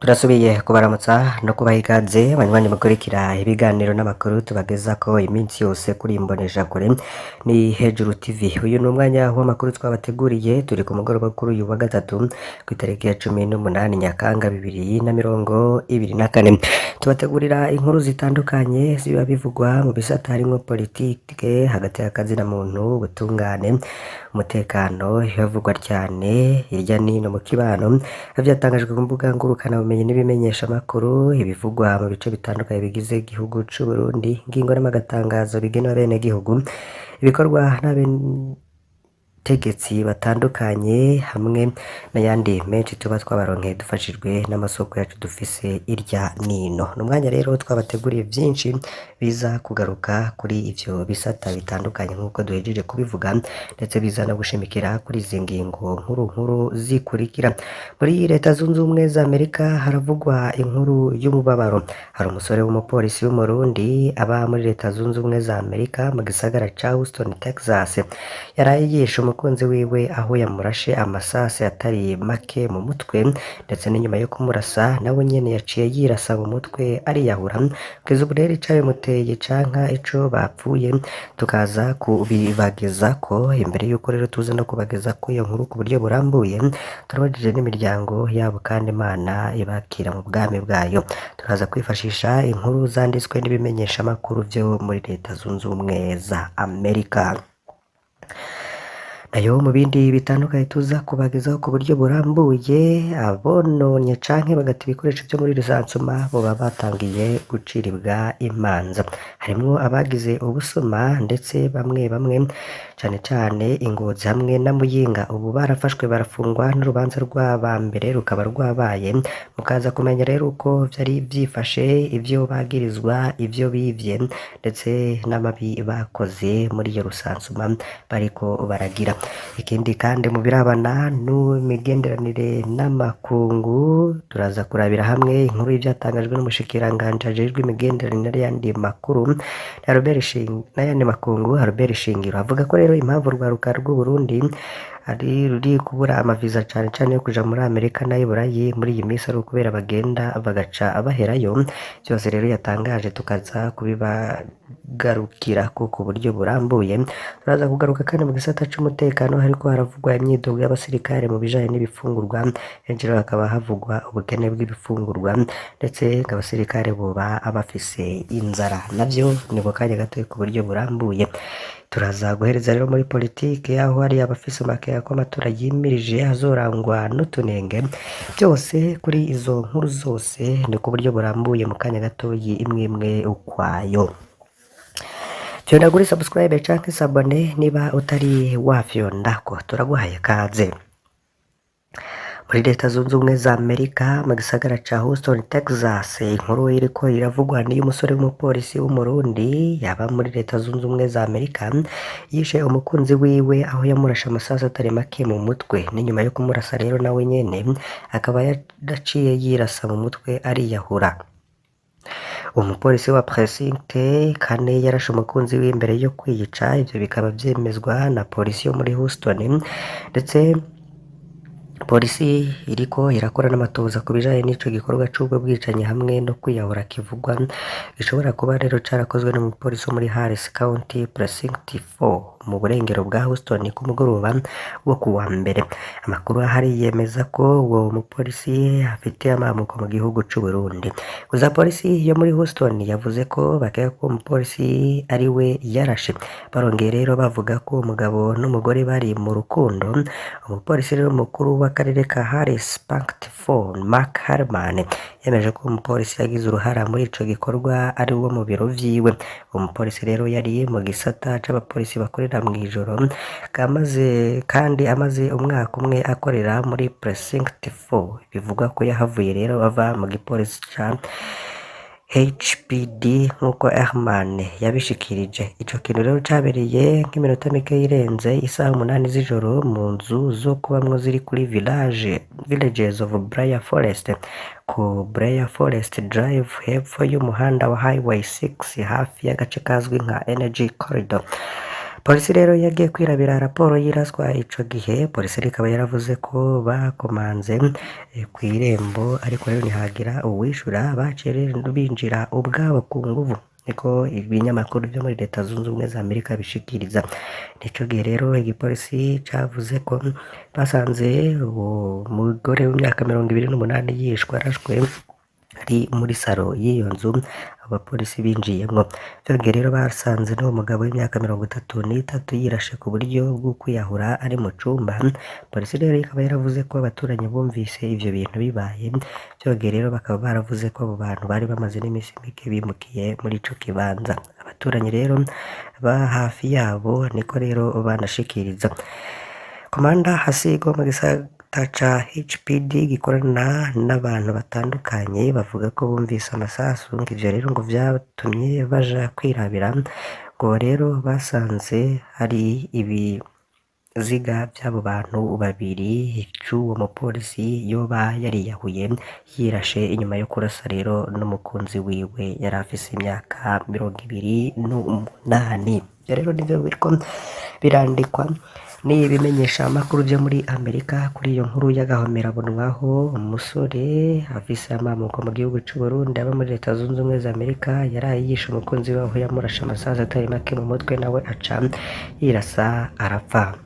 Turasubiye kubaramutsa no kubaha ikaze banywanyi mukurikira ibiganiro n'amakuru tubagezako iminsi yose kuri Imboneshakure ni Hejuru TV. Uyu ni umwanya w'amakuru twabateguriye, turi ku mugoroba kuri uyu wa gatatu kw'itariki ya 18 Nyakanga 2024. Tubategurira inkuru zitandukanye ziba bivugwa mu bisata harimwo politike, hagati y'akazina muntu, ubutungane, umutekano, ibivugwa cane hirya nino mu kibano, vyatangajwe ku mbuga ngurukanabumenyi n'ibimenyeshamakuru, ibivugwa mu bice bitandukanye bigize igihugu c'Uburundi, ingingo n'amagatangazo bigenewe abenegihugu, ibikorwa n'abategetsi batandukanye hamwe n'ayandi menshi tuba twabaronkeye dufashijwe n'amasoko yacu dufise irya nino. Ni umwanya rero twabateguriye vyinshi biza kugaruka kuri ivyo bisata bitandukanye nk'uko duhejeje kubivuga, ndetse biza no gushimikira kuri izi ngingo nkuru nkuru zikurikira. Muri Leta Zunze Ubumwe za Amerika haravugwa inkuru y'umubabaro. Hari umusore w'umupolisi w'Umurundi aba muri Leta Zunze Ubumwe za Amerika mu gisagara ca Houston, Texas. Yaraye yishe umukunzi wiwe aho yamurashe amasase atari make mu mutwe, ndetse n'inyuma yo kumurasa nawe nyene yaciye yirasa mu mutwe ariyahura. Kugeza ubu rero icabimuteye canka ico bapfuye tukaza kubibagezako. Imbere yuko rero tuza no kubagezako iyo nkuru ku buryo burambuye, turabajije n'imiryango yabo kandi Imana ibakira mu bwami bwayo. Turaza kwifashisha inkuru zanditswe n'ibimenyeshamakuru vyo muri Leta Zunze Ubumwe za Amerika. Nayo mu bindi bitandukanye tuza kubagezaho ku buryo burambuye, abononye canke bagata ibikoresho vyo muri lisansuma boba batangiye guciribwa imanza. Harimwo abagize ubusuma ndetse bamwe bamwe cane cane Ingozi hamwe na Muyinga ubu barafashwe barafungwa n'urubanza rw'aba mbere rukaba rwabaye. Mukaza kumenya rero uko vyari vyifashe, ivyo bagirizwa, ivyo bivye ndetse n'amabi bakoze muri iyo rusansuma bariko baragira. Ikindi kandi mu birabana n'imigenderanire n'amakungu, turaza kurabira hamwe inkuru y'ivyatangajwe n'umushikiranganji ajejwe imigenderanire n'ayandi makuru n'ayandi makungu Albert Shingiro, avuga ko rero impamvu urwaruka rw'Uburundi ari ruri kubura amaviza cane cane yo kuja muri Amerika n'ay'Iburayi muri iyi minsi ari ukubera bagenda bagaca baherayo. Vyose rero yatangaje tukaza kubibagarukirako ku buryo burambuye. Turaza kugaruka kandi mu gisata c'umutekano, hariko haravugwa imyidogo y'abasirikare mu bijanye n'ibifungurwa, henshi rero hakaba havugwa ubukene bw'ibifungurwa ndetse abasirikare boba bafise inzara, navyo ni mu kanya gatoyi ku buryo burambuye. Turaza guhereza rero muri politike, aho hari abafise amakenga ko amatora yimirije azorangwa n'utunenge. Byose kuri izo nkuru zose ni ku buryo burambuye mu kanya gatoyi, imwe imwe ukwayo. Fyonda kuri subscribe canke s'abonner niba utari wafyondako, turaguhaye kaze. Muri Leta Zunze Ubumwe za Amerika mu gisagara ca Houston, Texas, inkuru iriko iravugwa ni y'umusore w'umupolisi w'Umurundi yaba muri Leta Zunze Ubumwe za Amerika yishe umukunzi wiwe aho yamurashe amasasu atari make mu mutwe, n'inyuma yo kumurasa rero nawe nyene akaba yaraciye yirasa mu mutwe ariyahura. Umupolisi wa Precinct 4 yarashe umukunzi wiwe imbere yo kwiyica, ivyo bikaba vyemezwa na polisi yo muri Houston, ndetse polisi iriko irakora n'amatohoza ku bijanye n'ico gikorwa c'ubwo bwicanyi hamwe no kwiyahura kivugwa gishobora kuba rero carakozwe n'umupolisi wo muri Harris County Precinct 4 mu burengero bwa Houston ku mugoroba wo kuwa mbere. Amakuru ahari yemeza ko uwo mupolisi afite amamuko mu gihugu c'Uburundi. Gusa polisi yo muri Houston yavuze ko bakeka ko uwo mupolisi ari we yarashe. Barongeye rero bavuga ko uwo mugabo n'umugore bari mu rukundo. Umupolisi rero mukuru w'akarere ka Harris Precinct 4, Mark Harman, yemeje ko umupolisi yagize uruhara muri ico gikorwa ari uwo mu biro vyiwe. Uwo mupolisi rero yari mu gisata c'abapolisi bakorera mw'ijoro, kamaze kandi amaze umwaka umwe akorera muri Precinct 4. Bivugwa ko yahavuye rero ava mu gipolisi ca HPD nk'uko Herman yabishikirije. Ico kintu rero cabereye nk'iminota mike irenze isaha 8 z'ijoro mu nzu zo kubamwo ziri kuri Villages of Briar Forest ku Briar Forest Drive, hepfo y'umuhanda wa Highway 6, hafi y'agace kazwi nka Energy Corridor. Polisi rero yagiye kwirabira raporo y'iraswa ico gihe, polisi ikaba yaravuze ko bakomanze kw'irembo, ariko rero ntihagira uwishura, baciye rero binjira ubwabo ku nguvu, niko ibinyamakuru vyo muri Leta Zunze Ubumwe za Amerika bishikiriza. Nico gihe rero igipolisi cavuze ko basanze uwo mugore w'imyaka 28 yishwe arashwe ari muri saro y'iyo nzu abapolisi binjiyemwo. Vyongeye rero basanze n'uwo mugabo w'imyaka 33 yirashe ku buryo bwo kwiyahura ari mu cumba. Polisi rero ikaba yaravuze ko abaturanyi bumvise ivyo bintu bibaye. Vyongeye rero bakaba baravuze ko abo bantu bari bamaze n'imisi mike bimukiye muri ico kibanza. Abaturanyi rero ba hafi yabo niko rero banashikiriza. Komanda Hasigo mu gisata ca HPD gikorana n'abantu batandukanye bavuga ko bumvise amasasu, ivyo rero ngo vyatumye baja kwirabira, ngo rero basanze hari ibiziga vy'abo bantu babiri c'uwo mupolisi yoba yariyahuye yirashe inyuma yo kurasa rero n'umukunzi wiwe yari afise imyaka 28. Ivyo rero nivyo biriko birandikwa n'ibimenyesha amakuru vyo muri Amerika kuri iyo nkuru y'agahomerabunwaho umusore afise amamuko mu gihugu c'u Burundi aba muri Leta Zunze Ubumwe za Amerika yaraye yishe umukunzi we aho yamurashe amasasu atari make mu mutwe, nawe aca yirasa arapfa.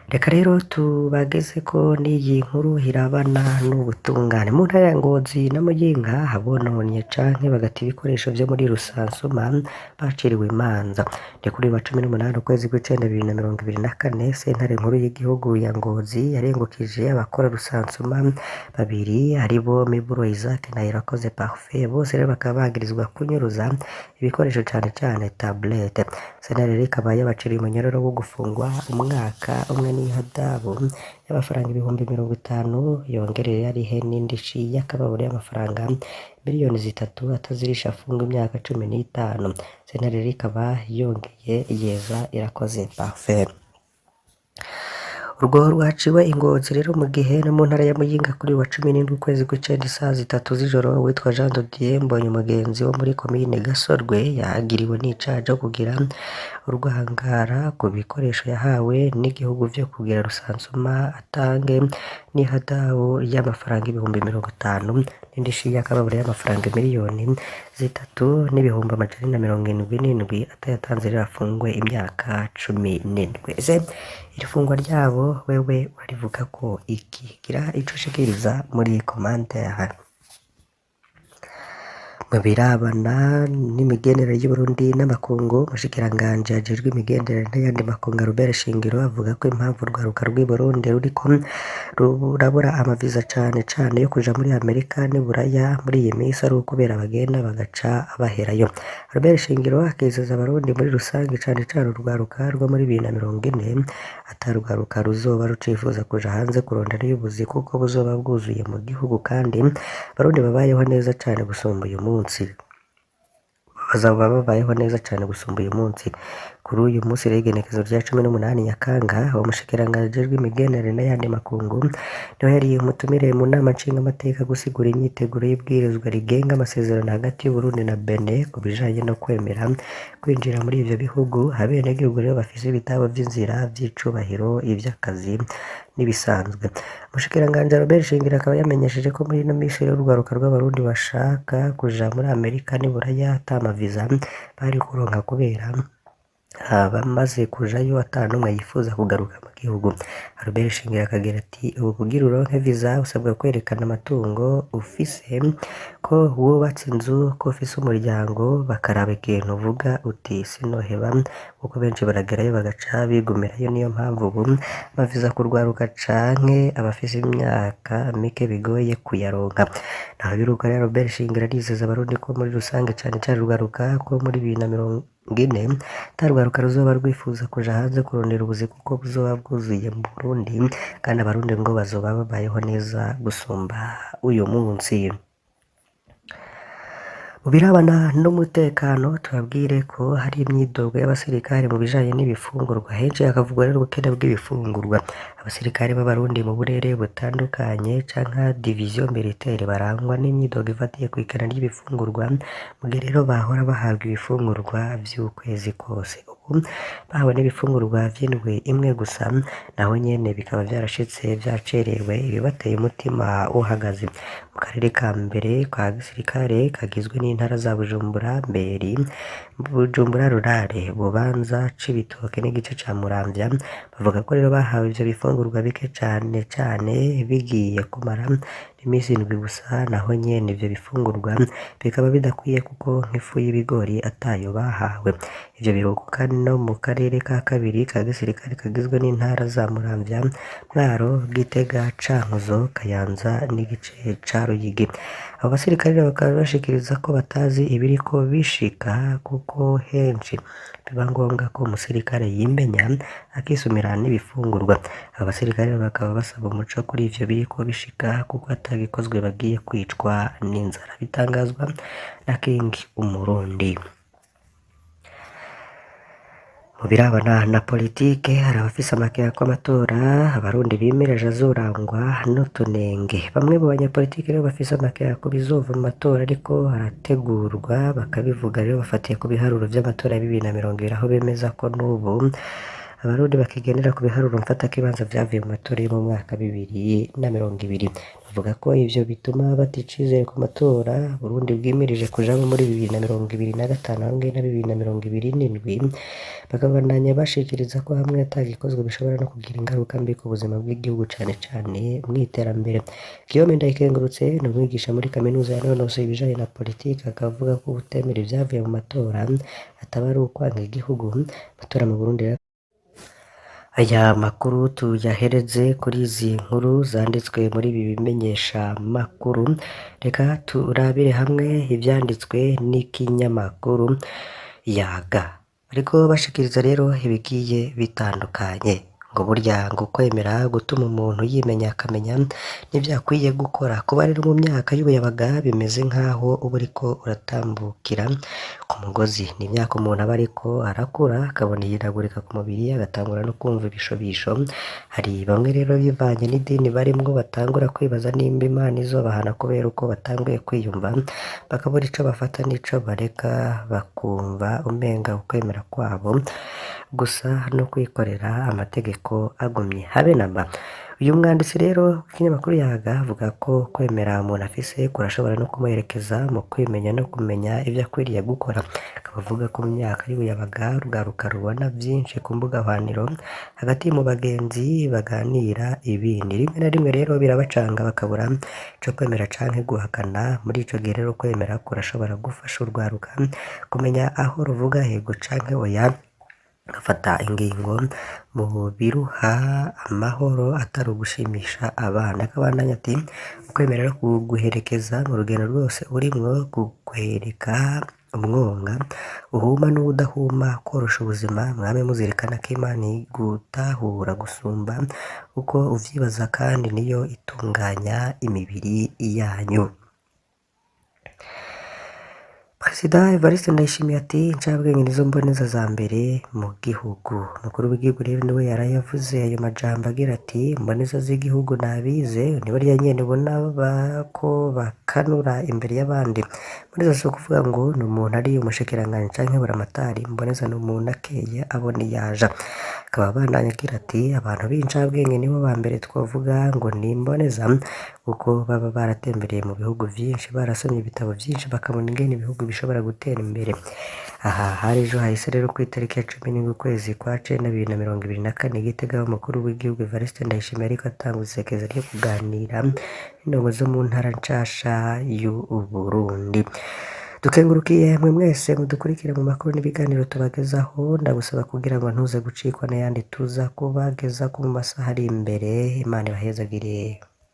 Reka rero tubageze ko n'iyi nkuru irabana n'ubutungane. Mu ntara ya Ngozi na Muyinga abononye canke bagata ibikoresho vyo muri Rusansuma baciriwe imanza. Ni kuri wa 18 ukwezi kw'icenda 2024, sentare nkuru y'igihugu ya Ngozi yarengukije abakora Rusansuma babiri aribo Miburo Isaac na Irakoze Parfait, bose rero bakaba bagirizwa kunyuruza ibikoresho cane cane tablete. Sentare rero ikaba yabaciriye umunyororo wo gufungwa umwaka umwe n'ihadabu y'amafaranga 50,000, yongereye arihe n'indishi y'akababaro y'amafaranga 3 miliyoni atazirisha afungwa imyaka 15. Sentare rero ikaba yongeye yeza Irakoze Parfait. Urwo rwaciwe i Ngozi rero mu gihe no mu ntara ya Muyinga kuri wa 17 ukwezi kw'icenda isaha 3 z'ijoro, uwitwa Jean de Dieu Mbonyumugenzi wo muri komine Gasorwe yagiriwe n'icaha co kugira urwangara ku bikoresho yahawe n'igihugu vyo kugira Rusansuma, atange n'ihadabu y'amafaranga 50,000 n'indishi y'akababaro y'amafaranga 3,477,000, atayatanze rero afungwe imyaka 17. Ese iri fungwa ryabo wewe urarivuga ko iki? Gira ico ushikiriza muri commentaire. Mu birabana n'imigenderanire y'Uburundi n'amakungu, umushikiranganji ajejwe imigenderanire n'ayandi makungu Albert Shingiro avuga ko impamvu urwaruka rw'i Burundi ruriko rurabura amaviza cane cane yo kuja muri Amerika n'i Buraya muri iyi misi ari ukubera bagenda bagaca baherayo. Albert Shingiro akizeza abarundi muri rusange cane cane urwaruka rwo muri 2040 atarwaruka ruzoba rucifuza kuja hanze kuronderayo ubuzi kuko buzoba bwuzuye mu gihugu, kandi abarundi babayeho neza cane gusumba uyu munsi. Bazaba babayeho neza cane gusumba uyu munsi. Kuri uyu munsi rero igenekerezo rya 18 Nyakanga, uwo mushikiranganji ajejwe imigenderanire n'ayandi makungu niho yari umutumire mu nama nshingamateka gusigura imyiteguro y'ibwirizwa rigenga amasezerano hagati y'Uburundi na Benin ku bijanye no kwemera kwinjira muri ivyo bihugu. Abenegihugu rero bafise ibitabo vy'inzira vy'icubahiro, ivy'akazi n'ibisanzwe. Umushikiranganji Albert Shingiro akaba yamenyesheje ko muri ino misi rero urwaruka rw'abarundi bashaka kuja muri Amerika n'i Buraya ata maviza bari kuronka kubera abamaze kujayo ata n'umwe yifuza kugaruka mu gihugu. Albert Shingiro akagira ati ubu kugira uronke visa usabwa kwerekana amatungo ufise, ko wubatse inzu, ko ufise umuryango, bakaraba ikintu uvuga uti sinoheba, kuko benshi baragerayo bagaca bigumirayo. Niyo mpamvu ubu amaviza kurwaruka canke abafise imyaka mike bigoye kuyaronka. Naho biruka rero Albert Shingiro arizeza abarundi ko muri rusange cane cane urwaruka ko muri 2040 atarwaruka ruzoba rwifuza kuja hanze kurondera ubuzi kuko buzoba bwuzuye mu Burundi, kandi abarundi ngo bazoba babayeho neza gusumba uyu munsi. Mu birabana n'umutekano tubabwire ko hari imyidogo y'abasirikare mu bijanye n'ibifungurwa, henshi hakavugwa rero ubukene bw'ibifungurwa. Abasirikare b'abarundi mu burere butandukanye canke division militaire barangwa n'imyidogo ifatiye kw'ikena ry'ibifungurwa, mu gihe rero bahora bahabwa ibifungurwa vy'ukwezi kose. kuko bahawe n'ibifungurwa vy'indwi imwe gusa, naho nyene bikaba vyarashitse vyacerewe, ibibateye umutima uhagaze. Mu karere ka mbere ka gisirikare kagizwe n'intara za Bujumbura, Mberi, Bujumbura Rurare, Bubanza, Cibitoke n'igice ca Muramvya, bavuga ko rero bahawe ivyo bifungurwa bike cane cane bigiye kumara imisi indwi gusa, naho nyene ivyo bifungurwa bikaba bidakwiye kuko nk'ifu y'ibigori atayo bahawe. Ivyo biruko kandi no mu karere ka kabiri ka gisirikare kagizwe n'intara za Muramvya, Mwaro, Gitega, Cankuzo, Kayanza n'igice ca Ruyigi. Abo basirikare rero bakaba bashikiriza ko batazi ibiriko bishika kuko henshi biba ngombwa ko umusirikare yimenya akisumira n'ibifungurwa. Abo basirikare rero bakaba basaba umuco kuri ivyo biriko bishika kuko atagikozwe bagiye kwicwa n'inzara. Bitangazwa na King Umurundi. Mu birabana na politike hari abafise amakenga ko amatora abarundi bimirije azorangwa n'utunenge. Bamwe mu banyapolitike rero bafise amakenga ko bizova mu matora ariko arategurwa bakabivuga rero bafatiye ku biharuro vy'amatora ya 2020 aho bemeza ko n'ubu abarundi bakigendera ku biharuro mfatakibanza vyavuye mu matora yo mu mwaka 2020. Bavuga ko ivyo bituma bata icizere ku matora Burundi bwimirije kujamwo muri 2025 hamwe na 2027, bakabandanya bashikiriza ko hamwe atagikozwe bishobora no kugira ingaruka mbi ku buzima bw'igihugu cane cane mw'iterambere. Guillaume Ndayikengurutse ni umwigisha muri kaminuza yanonosoye ibijanye na politike, akaba avuga ko uwutemera ivyavuye mu matora ataba ari ukwanka igihugu. Amatora mu Burundi rero. Aya makuru tuyahereze kuri izi nkuru zanditswe muri ibi bimenyesha makuru, reka turabire hamwe ivyanditswe n'ikinyamakuru Yaga. Ariko bashikiriza rero ibigiye bitandukanye, ngo burya ngo kwemera gutuma umuntu yimenya akamenya n'ivyo akwiye gukora. Kuba rero mu myaka y'ubuyabaga bimeze nk'aho uba uriko uratambukira ku mugozi. Ni imyaka umuntu aba ariko arakura akabona ihindagurika ku mubiri, agatangura no kumva ibishobisho. Hari bamwe rero bivanye n'idini barimwo batangura kwibaza nimba Imana izobahana kubera uko batanguye kwiyumva, bakabura ico bafata n'ico bareka, bakumva umenga ukwemera kwabo gusa no kwikorera amategeko agumye habe namba. Uyu mwanditsi rero w'ikinyamakuru Yaga avuga ko kwemera umuntu afise kurashobora no kumuherekeza mu kwimenya no kumenya ivyo akwiriye gukora. Akaba avuga ko mu myaka y'ubuyabaga urwaruka rubona vyinshi ku mbuga hwaniro hagati mu bagenzi baganira ibindi. Rimwe na rimwe rero birabacanga bakabura ico kwemera canke guhakana. Muri ico gihe rero kwemera kurashobora gufasha urwaruka kumenya aho ruvuga yego canke oya, gafata ingingo mu biruha amahoro atari ugushimisha abana. Akabandanya ati ukwemera rero kuguherekeza mu rugendo rwose urimwo, kukwereka umwonga uhuma n'uwudahuma, korosha ubuzima. Mwame muzirikana ko Imana igutahura gusumba uko uvyibaza kandi niyo itunganya imibiri yanyu. Perezida Evariste Ndayishimiye ati incabwenge nizo mboneza za mbere mu gihugu. Umukuru w'igihugu rero niwe yarayavuze ayo majambo agira ati imboneza z'igihugu nabize ni barya nyene ubona ko bakanura imbere y'abandi. Imboneza si ukuvuga ngo ni umuntu ari umushikiranganji canke buramatari, imboneza ni umuntu akeye abona iyaja. Akaba abandanya agira ati abantu b'incabwenge nibo ba mbere twovuga ngo ni imboneza kuko baba baratembereye mu bihugu vyinshi, barasomye ibitabo vyinshi bakabona ingene ibihugu bishobora gutera imbere. Aha hari ejo hahise rero kw'itariki ya 17 ukwezi kwa cenda 2024, Gitega umukuru w'igihugu Evariste Ndayishimiye ariko atanga isekeza ryo kuganira n'indongo zo mu ntara nshasha y'Uburundi. Dukengurukiye mwe mwese mudukurikira mu makuru n'ibiganiro tubagezaho, ndagusaba kugira ngo ntuze gucikwa n'ayandi tuza kubagezako mu masaha ari imbere. Imana ibahezagire.